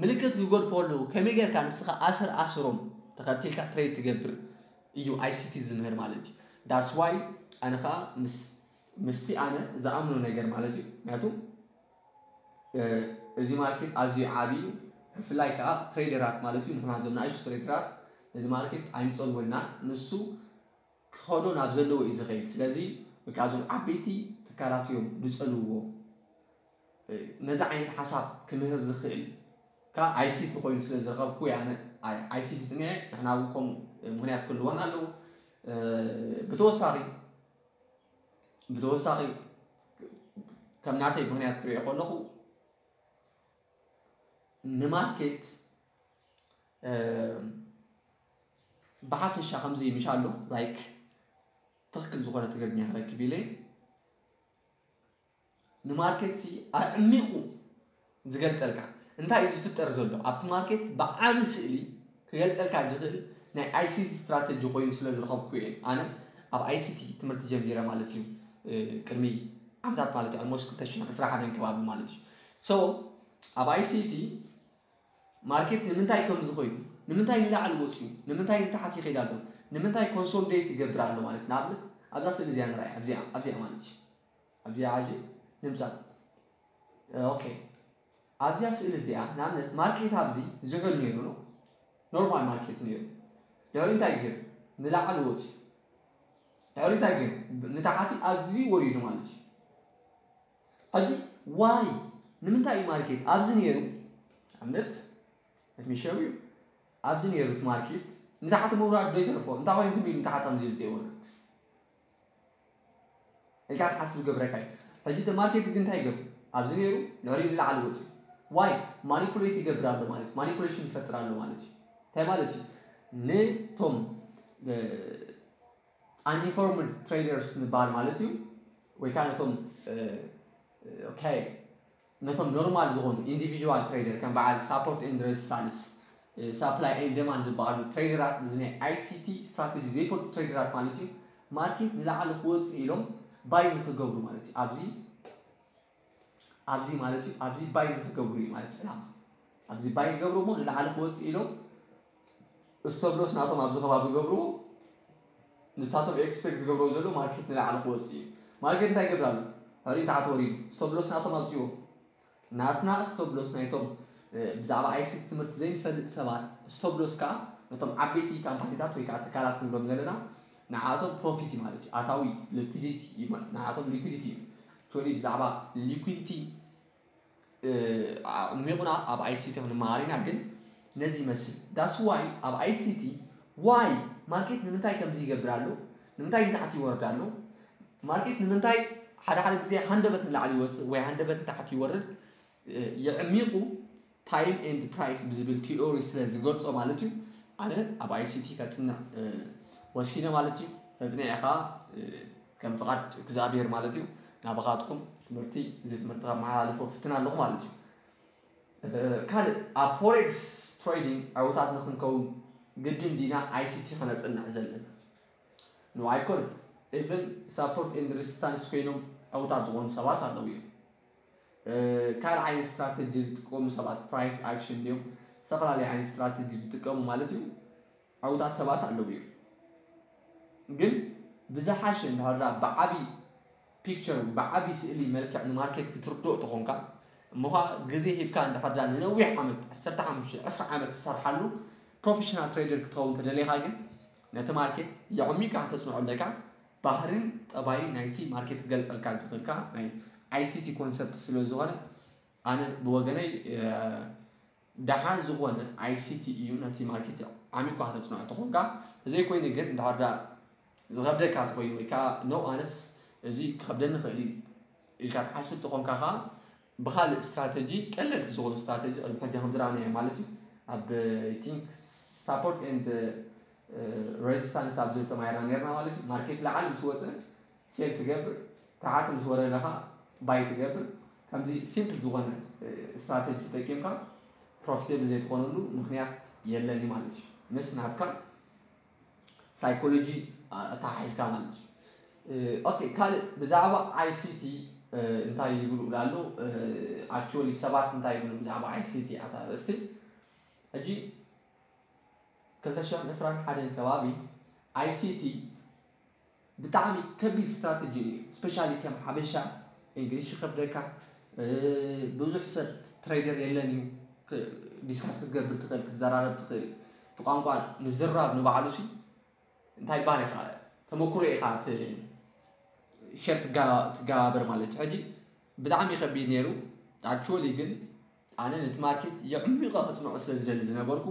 ምልክት ክገድፉ ከለዉ ከመይ ጌርካ ንስኻ ኣሰር ኣሰሮም ተኸቲልካ ትሬድ ትገብር እዩ ኣይሲቲ ዝምህር ማለት እዩ። ዳስዋይ ኣነ ከዓ ምስ ምስቲ ኣነ ዝኣምኖ ነገር ማለት እዩ። ምክንያቱ እዚ ማርኬት ኣዝዩ ዓብዪ እዩ። ብፍላይ ከዓ ትሬደራት ማለት እዩ። ንሕና እዞም ንኣሽቱ ትሬደራት ነዚ ማርኬት ኣይንፀልወና። ንሱ ክኸዶ ናብ ዘለዎ እዩ ዝኸይድ። ስለዚ በቃ እዞም ዓበይቲ ትካላት እዮም ዝፀልውዎ። ነዚ ዓይነት ሓሳብ ክምህር ዝኽእል ከዓ ኣይሲቲ ኮይኑ ስለ ዝረኸብኩ ኣነ ኣይሲቲ ፅኒዐ። ንሕና እውን ከምኡ ምክንያት ክህልወና ኣለዎ። ብተወሳኺ ብተወሳኺ ከም ናተይ ምክንያት ክሪኦ ከለኹ ንማርኬት ብሓፈሻ ከምዚ ምሽ ኣሎ ላይክ ትኽክል ዝኾነ ትግርኛ ክረክብ ኢለ ንማርኬት ሲ ኣዕሚቑ ዝገልፀልካ እንታይ እዩ ዝፍጠር ዘሎ ኣብቲ ማርኬት ብዓቢ ስእሊ ክገልፀልካ ዝኽእል ናይ ኣይሲቲ ስትራተጂ ኮይኑ ስለ ዝረኸብኩ እየ ኣነ ኣብ I C T ትምህርቲ ጀሚረ ማለት እዩ። ቅድሚ ዓመታት ማለት እዩ፣ almost ክልተ ሽሕን ዕስራን ሓደን ከባቢ ማለት እዩ። So ኣብ I C T ማርኬት ንምንታይ ከም ዝኮይኑ፣ ንምንታይ ንላዕሊ ወፅዩ፣ ንምንታይ ንታሕቲ ይኸይድ ኣሎ፣ ንምንታይ consolidate ይገብር ኣሎ ማለት፣ ንኣብነት ኣብዛ ስእሊ እዚኣ ንርኣያ፣ ኣብዚኣ ኣብዚኣ ማለት እዩ። ኣብዚኣ ዓጂ ንምፃ okay ኣብዚኣ ስእሊ እዚኣ ንኣብነት ማርኬት ኣብዚ ዝሑል ነይሩ ነው፣ ኖርማል ማርኬት ነይሩ። ድሕሪ እንታይ ገይሩ? ንላዕሊ ወፅዩ። ድሕሪ እንታይ ገይሩ? ንታሕቲ ኣዝዩ ወሪዱ ማለት እዩ። ሕጂ ዋይ ንምንታይ እዩ ማርኬት ኣብዚ ነይሩ? ኣብነት ሚሸው እዩ ኣብዚ ነይሩ እቲ ማርኬት ንታሕቲ ምውራድ ዶ ይተርፎ? እንታይ ኮይኑ ትም ኢሉ ንታሕቲ ከምዚ ኢሉ ዘይወርድ ኢልካ ክትሓስብ ዝገብረካ እዩ። ሕጂ እቲ ማርኬት ግን እንታይ ይገብር? ኣብዚ ነይሩ ድሕሪኡ ንላዕሊ ወፅዩ። ዋይ ማኒፑሌት ይገብር ኣሎ ማለት እዩ። ማኒፑሌሽን ይፈጥር ኣሎ ማለት እዩ። እንታይ ማለት እዩ? ንቶም uninformed traders ንበሃል ማለት እዩ። ወይ ከዓ ነቶም okay ነቶም ኖርማል ዝኾኑ ኢንዲቪጁዋል ትሬደር ከም በዓል support and resistance supply and demand ዝበሃሉ ትሬደራት እዚ ናይ I C T ስትራቴጂ ዘይፈልጡ ትሬደራት ማለት እዩ። ማርኬት ንላዕሊ ክወፅእ ኢሎም ባይ ንክገብሩ ማለት እዩ። ኣብዚ ኣብዚ ማለት እዩ ኣብዚ ባይ ንክገብሩ እዩ ማለት እዩ። ዕላማ ኣብዚ ባይ ክገብሩ እሞ ንላዕሊ ክወፅእ ኢሎም stop loss ናቶም ኣብዚ ከባቢ ገብርዎ። ንሳቶም ኤክስፔክት ዝገብርዎ ዘሎ ማርኬት ንላዕሊ ክወፅእ እዩ። ማርኬት እንታይ ይገብር ኣሎ? ሕሪ ታሕቲ ወሪዱ stop loss ናቶም ኣብፅዎ። ናትና stop loss ናይቶም ብዛዕባ I C T ትምህርቲ ዘይንፈልጥ ሰባት stop loss ከዓ ነቶም ዓበይቲ ካምፓኒታት ወይ ከዓ ትካላት ንብሎም ዘለና ንዓቶም ፕሮፊት ማለት እዩ። ኣታዊ ሊኩዲቲ እዩ ማለት ንዓቶም ሊኩዲቲ እዩ። ብዛዕባ ሊኩዲቲ ኣዕሚቑና ኣብ I C T ክንመሃር ኢና። ግን ነዚ ይመስል። That's why ኣብ I C T why ማርኬት ንምንታይ ከምዚ ይገብር ኣሎ፣ ንምንታይ ንታሕቲ ይወርድ ኣሎ፣ ማርኬት ንምንታይ ሓደ ሓደ ግዜ ሃንደበት ንላዕሊ ይወፅእ ወይ ሃንደበት ንታሕቲ ይወርድ የዕሚቑ time and price ብዝብል ቲኦሪ ስለ ዝገልፆ ማለት እዩ። ኣነ ኣብ I C T ከፅንዕ ወሲነ ማለት እዩ። ከፅንዕ ኢኻ ከም ፍቓድ እግዚኣብሔር ማለት እዩ። ናባኻትኩም ትምህርቲ እዚ ትምህርቲ ከመሓላልፎ ፍትን ኣለኹ ማለት እዩ። ካልእ ኣብ ፎሬክስ ትሬዲንግ ዕውታት ንክንከውን ግድን ዲና I C T ከነፅንዕ ዘለና? No ኣይኮነን። Even support and resistance ኮይኖም ዕውታት ዝኾኑ ሰባት ኣለዉ እዮም። ካልእ ዓይነት ስትራተጂ ዝጥቀሙ ሰባት ፕራይስ ኣክሽን ድዮም ዝተፈላለየ ዓይነት ስትራተጂ ዝጥቀሙ ማለት እዩ። ዕውታት ሰባት ኣለዉ እዮም። ግን ብዝሓሸ እንድሕር ብዓቢ ፒክቸር ብዓቢ ስእሊ መልክዕ ንማርኬት ክትርድኦ ተኾንካ እሞ ኸዓ ግዜ ሂብካ እንድሕር ንነዊሕ ዓመት ዓሰርተ ሓሙሽተ ዕስራ ዓመት ትሰርሓሉ ፕሮፌሽናል ትሬደር ክትኸውን ተደሊኻ ግን ነቲ ማርኬት የዕሚካ ከተፅንዖ ኣለካ። ባህርን ጠባይ ናይቲ ማርኬት ክገልፀልካ ዝኽእልካ ናይ I C T ኮንሰፕት ስለ ዝኾነ ኣነ ብወገነይ ደሓን ዝኾነ I C T እዩ ነቲ ማርኬት ዓሚቑ ከተፅንዖ ተኾንካ። እዘይ ኮይኑ ግን እንድሕር ዝኸብደካ ተኾይኑ ወይ ከዓ ኖ ኣነስ እዚ ክኸብደኒ ይኽእል እዩ ኢልካ ትሓስብ ተኾንካ ከዓ ብኻልእ ስትራተጂ ቀለልቲ ዝኾኑ ስትራተጂ ቅድሚ ሕጂ ከም ዝረኣናዮ ማለት እዩ ኣብ ቲንክ support and resistance ኣብ ዝብል ተማሂርና ነርና ማለት እዩ። ማርኬት ላዓል ምስ ወፀ ሴል ትገብር፣ ተሓት ምስ ወረደ ከዓ ባይ ትገብር። ከምዚ ሲምፕል ዝኾነ ስትራተጂ ተጠቂምካ ፕሮፊቴብል ዘይትኾነሉ ምክንያት የለን እዩ ማለት እዩ። ምስ ናትካ ሳይኮሎጂ ኣተሓሒዝካ ማለት እዩ። ኦኬ፣ ካልእ ብዛዕባ I C T እንታይ ይብሉ ላሉ? ኣክቹዋሊ ሰባት እንታይ ይብሉ ብዛዕባ I C T ኣታ ርእስቲ? ሕጂ ክልተ ሽሕን ዕስራን ሓደን ከባቢ I C T ብጣዕሚ ከቢድ ስትራተጂ እዩ። ስፔሻሊ ከም ሓበሻ እንግሊሽ ይከብደካ፣ ብዙሕ ሰብ ትሬደር የለን እዩ። ዲስካስ ክትገብር ትኽእል፣ ክትዘራረብ ትኽእል። እቲ ቋንቋ ምዝራብ ንባዕሉ ሲ እንታይ ይባሃል ኢኻ ተመኩሮ ኢኻ ሸር ትጋባበር ማለት እዩ። ሕጂ ብጣዕሚ ከቢድ ነይሩ። ኣክቹዋሊ ግን ኣነ ነቲ ማርኬት የዕሚቐ ከፅንዖ ስለ ዝደሊ ዝነበርኩ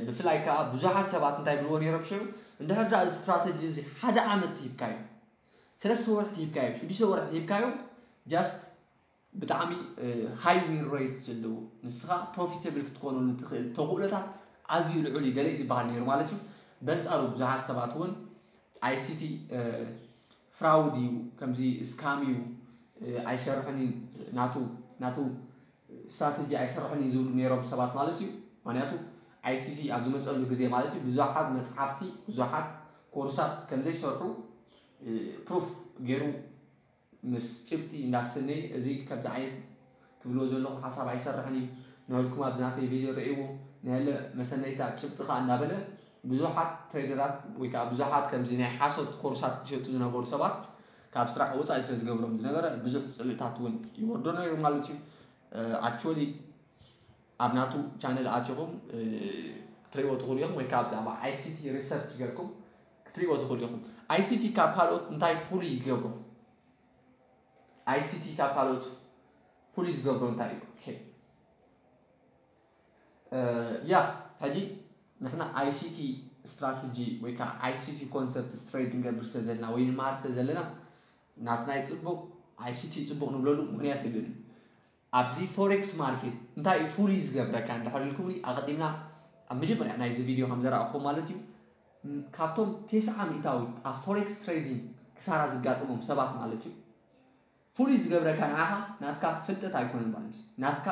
ብፍላይ ከዓ ብዙሓት ሰባት እንታይ ብልዎ ነይሮም ሽዑ እንድሕር ዳ እዚ ስትራተጂ እዚ ሓደ ዓመት ትሂብካዮ፣ ሰለስተ ወርሒ ትሂብካዮ፣ ሽዱሽተ ወርሒ ትሂብካዮ just ብጣዕሚ ሃይ ዊን ሬት ዘለዎ ንስኻ ፕሮፊተብል ክትኮነሉ ትኽእል ተኽእሎታት ኣዝዩ ልዑል እዩ ገለ እዩ ዝበሃል ነይሩ ማለት እዩ። በንፃሩ ብዙሓት ሰባት እውን I C T ፍራውድ እዩ፣ ከምዚ ስካም እዩ፣ ኣይሰርሕን እዩ፣ ናቱ ናቱ ስትራተጂ ኣይሰርሕን እዩ ዝብሉ ነይሮም ሰባት ማለት እዩ። ምክንያቱ I C T ኣብ ዝመፀሉ ግዜ ማለት እዩ ብዙሓት መፅሓፍቲ ብዙሓት ኮርሳት ከም ዘይሰርሑ ፕሩፍ ገይሩ ምስ ጭብጢ እንዳሰነየ፣ እዚ ከምዚ ዓይነት ትብልዎ ዘለኹም ሓሳብ ኣይሰርሕን እዩ፣ ንህልኩም ኣብዚ ናተይ ቪድዮ ረእይዎ፣ ንህለ መሰነይታ ጭብጢ ከኣ እንዳበለ ብዙሓት ትሬደራት ወይ ከዓ ብዙሓት ከምዚ ናይ ሓሶት ኮርሳት ዝሸጡ ዝነበሩ ሰባት ካብ ስራሕ ወፃኢ ስለ ዝገብሮም ዝነበረ ብዙሕ ፅልእታት እውን ይወርዶ ነይሩ ማለት እዩ። ኣክቹዋሊ ኣብ ናቱ ቻነል ኣቲኹም ክትሪእዎ ትኽእሉ ኢኹም፣ ወይ ከዓ ብዛዕባ ኣይሲቲ ሪሰርች ጌርኩም ክትሪእዎ ትኽእሉ ኢኹም። ኣይሲቲ ካብ ካልኦት እንታይ ፍሉይ ይገብሮ? ኣይሲቲ ካብ ካልኦት ፍሉይ ዝገብሮ እንታይ እዩ? ኦኬ። ያ፣ ሕጂ ንሕና ኣይሲቲ ስትራተጂ ወይ ከዓ ኣይሲቲ ኮንሰፕት ትሬድ ንገብር ስለ ዘለና ወይ ንመሃር ስለ ዘለና ናትና ይፅቡቕ፣ ኣይሲቲ ይፅቡቕ ንብለሉ ምኽንያት የለን። ኣብዚ ፎሬክስ ማርኬት እንታይ እዩ ፍሉይ ዝገብረካ እንድሕር ኢልኩምኒ፣ ኣቐዲምና ኣብ መጀመርያ ናይዚ ቪድዮ ከም ዘረኣኹም ማለት እዩ፣ ካብቶም ተስዓ ሚእታዊት ኣብ ፎሬክስ ትሬዲንግ ክሳራ ዝጋጥሞም ሰባት ማለት እዩ፣ ፍሉይ ዝገብረካ ንዓኻ ናትካ ፍልጠት ኣይኮነን ማለት እዩ፣ ናትካ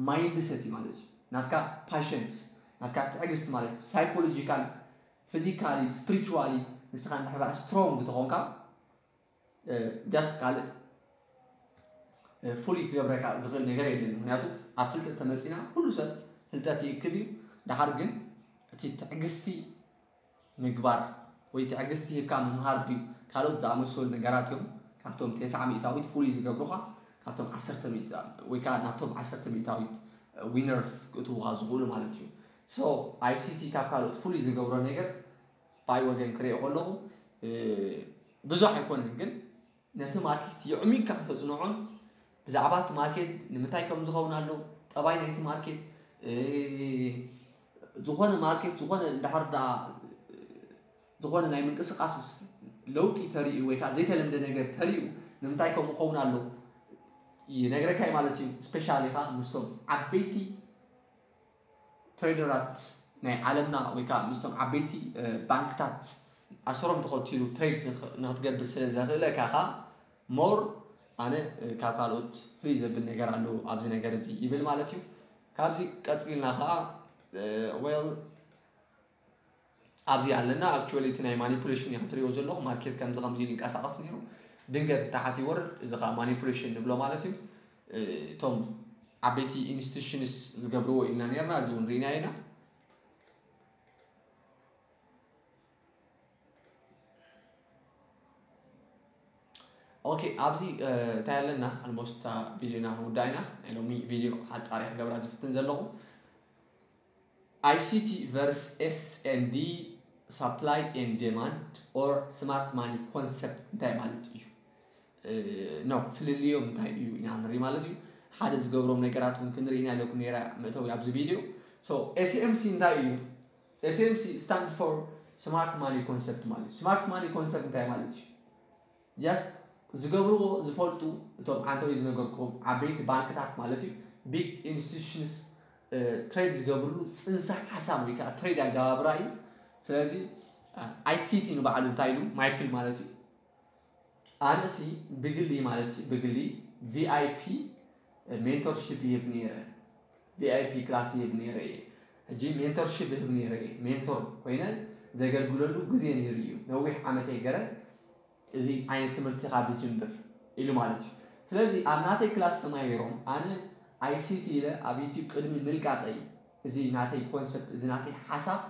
ማይንድሰት እዩ ማለት እዩ፣ ናትካ ፓሽንስ፣ ናትካ ትዕግስቲ ማለት እዩ። ሳይኮሎጂካል፣ ፊዚካሊ፣ ስፒሪቹዋሊ ንስኻ እንድሕር ስትሮንግ ተኾንካ ጃስት ካልእ ፍሉይ ክገብረካ ዝኽእል ነገር የለን። ምክንያቱ ኣብ ፍልጠት ተመፂና ኩሉ ሰብ ፍልጠት ይእክብ እዩ። ደሓር ግን እቲ ትዕግስቲ ምግባር ወይ ትዕግስቲ ሂብካ ምምሃር ድዩ ካልኦት ዝኣመሰሉ ነገራት እዮም ካብቶም ተስዓ ሚእታዊት ፍሉይ ዝገብሩኻ፣ ካብቶም ዓሰርተ ሚእታ ወይ ከዓ ናብቶም ዓሰርተ ሚእታዊት ዊነርስ ክእትውኻ ዝኽእሉ ማለት እዩ። ሶ ኣይሲቲ ካብ ካልኦት ፍሉይ ዝገብሮ ነገር ብኣይ ወገን ክሪኦ ከለኹ ብዙሕ ኣይኮነን፣ ግን ነቲ ማርኬት የዕሚቕካ ከተፅንዖን ብዛዕባ እቲ ማርኬት ንምንታይ ከም ዝኸውን ኣሎ፣ ጠባይ ናይቲ ማርኬት፣ ዝኾነ ማርኬት ዝኾነ እንድሕር ደኣ ዝኾነ ናይ ምንቅስቃስ ለውጢ ተርእዩ ወይ ከዓ ዘይተለምደ ነገር ተርእዩ ንምንታይ ከምኡ ክኸውን ኣሎ ይነግረካ እዩ ማለት እዩ። ስፔሻሊ ከዓ ምስቶም ዓበይቲ ትሬደራት ናይ ዓለምና ወይ ከዓ ምስቶም ዓበይቲ ባንክታት ኣሰሮም ተኸቲሉ ትሬድ ንክትገብር ስለ ዘኽእለካ ከዓ ሞር ኣነ ካብ ካልኦት ፍልይ ዘብል ነገር ኣለዎ ኣብዚ ነገር እዚ ይብል ማለት እዩ። ካብዚ ቀፂልና ከዓ ዌል ኣብዚ ኣለና። ኣክቹዋሊ እቲ ናይ ማኒፑሌሽን እዩ ክትሪኦ ዘለኹ። ማርኬት ከምዚ ከምዚ ኢሉ ይንቀሳቐስ ነይሩ፣ ድንገት ታሕቲ ይወርድ፣ እዚ ከዓ ማኒፑሌሽን ንብሎ ማለት እዩ። እቶም ዓበይቲ ኢንስቲቱሽንስ ዝገብርዎ ኢልና ነርና፣ እዚ እውን ርኢና ኢና። ኦኬ፣ ኣብዚ እንታይ ኣለና? ኣልሞስት ቪዲዮና ክንውዳእ ኢና። ናይ ሎሚ ቪዲዮ ሓፃሪ ክገብራ ዝፍትን ዘለኹ። ኣይሲቲ ቨርስ ኤስኤንዲ፣ ሳፕላይ ኤንድ ዴማንድ ኦር ስማርት ማኒ ኮንሰፕት እንታይ ማለት እዩ? ኖ ፍልልዮም እንታይ እዩ ኢና ንርኢ ማለት እዩ። ሓደ ዝገብሮም ነገራት እውን ክንርኢ ኢና ኢለኩም ነይረ መእተዊ ኣብዚ ቪድዮ። So ኤስኤምሲ እንታይ እዩ? ኤስኤምሲ ስታንድ ፎር ስማርት ማኒ ኮንሰፕት ማለት እዩ። ስማርት ማኒ ኮንሰፕት እንታይ ማለት እዩ? ጃስት ዝገብርዎ ዝፈልጡ እቶም ዓንተወይ ዝነገርኩም ዓበይቲ ባንክታት ማለት እዩ፣ ቢግ ኢንስቲቱሽንስ ትሬድ ዝገብርሉ ፅንሰ ሓሳብ ወይ ከዓ ትሬድ ኣገባብራ እዩ። ስለዚ ኣይሲቲ ንባዕሉ እንታይ ኢሉ ማይክል ማለት እዩ። ኣነሲ ብግሊ ማለት እዩ ብግሊ ቪኣይፒ ሜንቶርሺፕ ይህብ ነይረ፣ ቪኣይፒ ክላስ ይህብ ነይረ እየ። ሕጂ ሜንቶርሺፕ ይህብ ነይረ እየ፣ ሜንቶር ኮይነ ዘገልግለሉ ግዜ ነይሩ እዩ። ነዊሕ ዓመተይ ገረ እዚ ዓይነት ትምህርቲ ካብ ዝጅምር ኢሉ ማለት እዩ። ስለዚ ኣብ ናተይ ክላስ ተማሂሮም ኣነ ኣይሲቲ ኢለ ኣብ ዩቲዩብ ቅድሚ ምልቃቀይ እዚ ናተይ ኮንሰፕት እዚ ናተይ ሓሳብ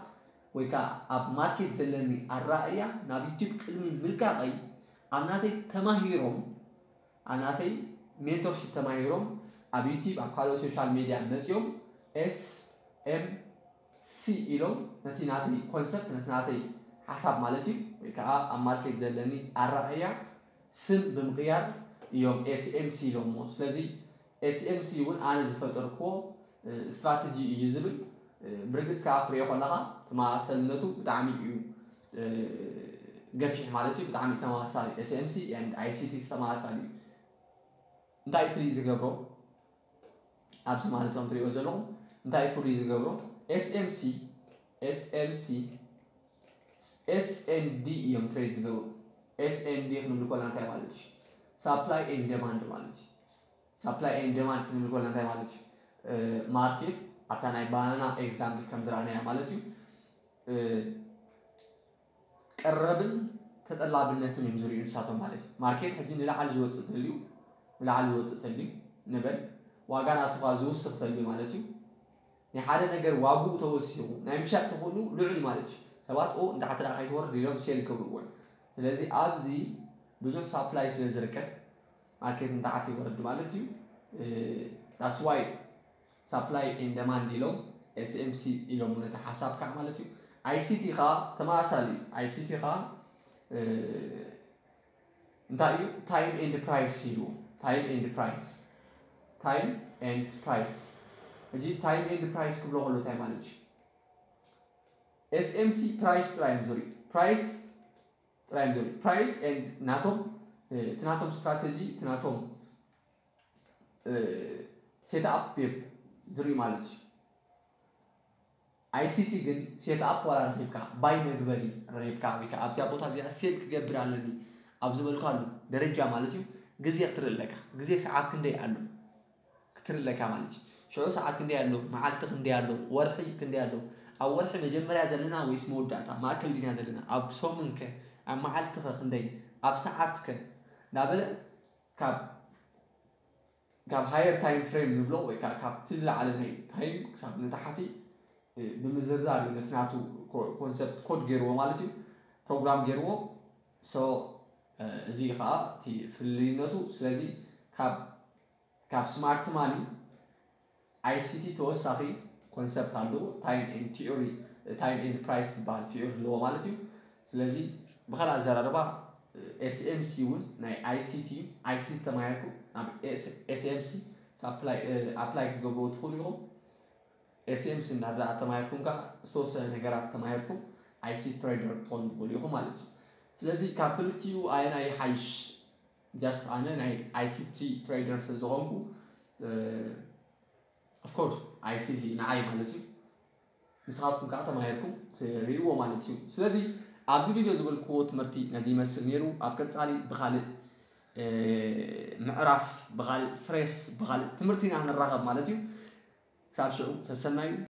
ወይ ከዓ ኣብ ማርኬት ዘለኒ ኣራእያ ናብ ዩቲዩብ ቅድሚ ምልቃቀይ ኣብ ናተይ ተማሂሮም ኣብ ናተይ ሜንቶርሺፕ ተማሂሮም ኣብ ዩቲዩብ ኣብ ካልኦት ሶሻል ሚድያ መፅዮም ኤስ ኤም ሲ ኢሎም ነቲ ናተይ ኮንሰፕት ነቲ ናተይ ሓሳብ ማለት እዩ ወይ ከዓ ኣብ ማርኬት ዘለኒ ኣራእያ ስም ብምቕያር እዮም ኤስኤምሲ ኢሎሞ። ስለዚ ኤስኤምሲ እውን ኣነ ዝፈጠርክዎ ስትራተጂ እዩ ዝብል። ብርግፅ ከዓ ክትሪኦ ከለካ ተመሳሳልነቱ ብጣዕሚ እዩ ገፊሕ ማለት እዩ። ብጣዕሚ ተመሳሳሊ ኤስኤምሲ ኤንድ ኣይሲቲ ተመሳሳሊ እዩ። እንታይ ፍልይ ዝገብሮ ኣብዚ ማለት እዮም ትሪኦ ዘለኹም እንታይ ፍልይ ዝገብሮ? ኤስኤምሲ ኤስኤምሲ ኤስኤንዲ እዮም ትሬድ ዝገብሩ። ኤስኤንዲ ክንብል ከለና እንታይ ማለት እዩ? ሳፕላይ ኤንድ ዴማንድ ማለት እዩ። ሳፕላይ ኤንድ ዴማንድ ክንብል ከለና እንታይ ማለት እዩ? ማርኬት ኣብታ ናይ ባናና ኤግዛምፕል ከም ዝረኣናያ ማለት እዩ። ቀረብን ተጠላብነትን እዮም ዝርእዩ ንሳቶም ማለት እዩ። ማርኬት ሕጂ ንላዕሊ ዝወፅእ ተልዩ ንላዕሊ ዝወፅእ ተልዩ ንበል ዋጋ ናቱ ኸዓ ዝውስኽ ተልዩ ማለት እዩ። ናይ ሓደ ነገር ዋግኡ ተወሲኹ ናይ ምሻጥ ተኽእሉ ልዑል እዩ ማለት እዩ። ሰባት ኦ እንዳ ሓተ ደኣ ከይትወርድ ኢሎም ሴል ይገብርዎ እዮም። ስለዚ ኣብዚ ብዙሕ ሳፕላይ ስለ ዝርከብ ማርኬት እንዳ ሓተ ይወርድ ማለት እዩ። ዳስዋይ ሳፕላይ ኤንድ ደማንድ ኢሎም ኤስኤምሲ ኢሎም ነቲ ሓሳብ ከዓ ማለት እዩ። ኣይሲቲ ከዓ ተመሳሳሊ እዩ። ኣይሲቲ ከዓ እንታይ እዩ? ታይም ኤንድ ፕራይስ ኢሉ። ታይም ኤንድ ፕራይስ ታይም ኤንድ ፕራይስ እጂ ታይም ኤንድ ፕራይስ ክብሎ ከሎ እንታይ ማለት እዩ? ኤስኤምሲ ፕራይስ ጥራይ እዮም ዝርኢ ፕራይስ ጥራይ እዮም ዝርኢ ፕራይስ ኤንድ ናቶም እቲ ናቶም ስትራቴጂ እቲ ናቶም ሴትኣፕ እዮም ዝርኢ ማለት እዩ። ኣይሲቲ ግን ሴትኣፕ ዋላ ረኺብካ ባይ መግበሪ ረኺብካ ወይ ከዓ ኣብዚኣ ቦታ እዚኣ ሴል ክገብር ኣለኒ ኣብ ዝበልካሉ ደረጃ ማለት እዩ ግዜ ክትርኢ ኣለካ። ግዜ ሰዓት ክንደይ ኣሎ ክትርኢ ኣለካ ማለት እዩ። ሽዑ ሰዓት ክንደይ ኣሎ፣ መዓልቲ ክንደይ ኣሎ፣ ወርሒ ክንደይ ኣሎ፣ ኣብ ወርሒ መጀመርያ ዘለና ወይስ መወዳእታ ማእከል ዲና ዘለና፣ ኣብ ሰሙን ከ፣ ኣብ መዓልቲ ከ ክንደይ፣ ኣብ ሰዓት ከ እንዳበለ ካብ ካብ ሃየር ታይም ፍሬም ንብሎ ወይ ከዓ ካብቲ ዝለዓለ ናይ ታይም ክሳብ ንታሕቲ ብምዝርዛር እዩ ነቲ ናቱ ኮንሰፕት ኮድ ገይርዎ ማለት እዩ ፕሮግራም ገይርዎ። ሶ እዚ ከዓ እቲ ፍልልይነቱ ስለዚ ካብ ካብ ስማርት ማኒ ኣይሲቲ ተወሳኺ ኮንሰፕት ኣለዎ። ታይም ኤንድ ቲዮሪ ታይም ኤንድ ፕራይስ ዝበሃል ቲዮሪ ኣለዎ ማለት እዩ። ስለዚ ብካልእ ኣዘራርባ ኤስኤምሲ እውን ናይ ኣይሲቲ እዩ። ኣይሲቲ ተማሂርኩም ናብ ኤስኤምሲ ኣፕላይ ክትገብርዎ ትኽእሉ ኢኹም። ኤስኤምሲ እንዳዳ ተማሂርኩም ከዓ ዝተወሰነ ነገራት ተማሂርኩም ኣይሲቲ ትሬደር ክትኾኑ ትኽእሉ ኢኹም ማለት እዩ። ስለዚ ካብ ክልቲኡ ኣየናይ ይሓይሽ? ጃስት ኣነ ናይ ኣይሲቲ ትሬደር ስለዝኾንኩ ኦፍኮርስ ኣይሲቲ ንዓይ ማለት እዩ። ንስኻትኩም ከዓ ተማሂርኩም ትርእይዎ ማለት እዩ። ስለዚ ኣብዚ ቪድዮ ዝበልክዎ ትምህርቲ ነዚ ይመስል ነይሩ። ኣብ ቀፃሊ ብካልእ ምዕራፍ ብካልእ ስትሬስ ብካልእ ትምህርቲ ኢና ንራኸብ ማለት እዩ። ክሳብ ሽዑ ሰሰናዩ።